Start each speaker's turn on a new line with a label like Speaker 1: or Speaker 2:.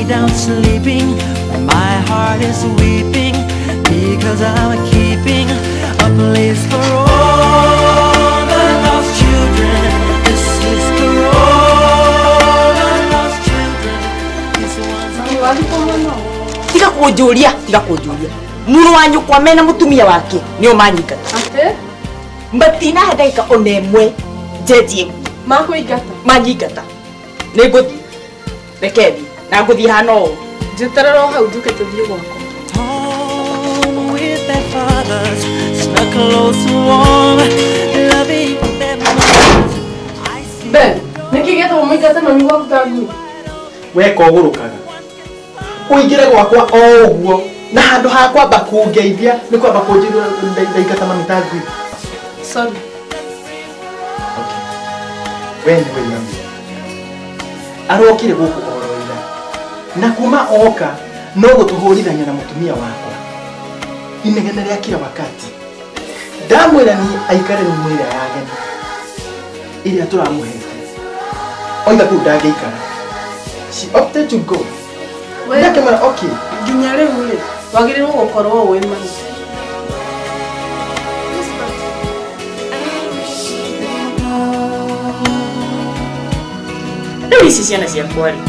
Speaker 1: down sleeping, my heart is weeping because I'm keeping a place for all the lost children. This is for all the lost children. These ones are
Speaker 2: Tiga kunjuria, tiga kunjuria. Muru wa nyukwa mena mutumia wake nio manyingata.
Speaker 3: Ate?
Speaker 2: Matina he ndagika ona ĩmwe njenjie nguo.
Speaker 3: Makũingata?
Speaker 2: Manyingata. Nĩ ngũthiĩ. Reke thiĩ. Na ngũthiĩ hana ũũ.
Speaker 3: Njeterera o hau njuke tũthiĩ gwakwa.
Speaker 1: Home with their fathers, snug close warm, loving their mothers. I see.
Speaker 3: Ben, nĩkĩ gĩatũma mũingate mami gwaku ta ngui?
Speaker 4: Weka ũgũrũkaga. Ũingĩre gwakwa o ũguo na handũ ha kwamba kũngeithia nĩ kwamba kũnjĩra ndaingata mami ta ngui.
Speaker 3: Sorry.
Speaker 4: Okay. We nĩwe mami. Arokire gũkũ oro ira. Na kuma oka no gũtũhũrithania na mũtumia wakwa. Inegene rĩa kila wakati. Ndamwĩra ni aikare rumu ĩrĩa ya ageni ĩrĩa tũramũhete. Oiga kũu ndangĩikara. She opted to go. Ndakĩmwĩra okay.
Speaker 3: Nginya rĩu rĩ, wagĩrĩirwo gũkorwo ũĩ mami.
Speaker 2: Rĩu ici ciana ciakwa rĩ,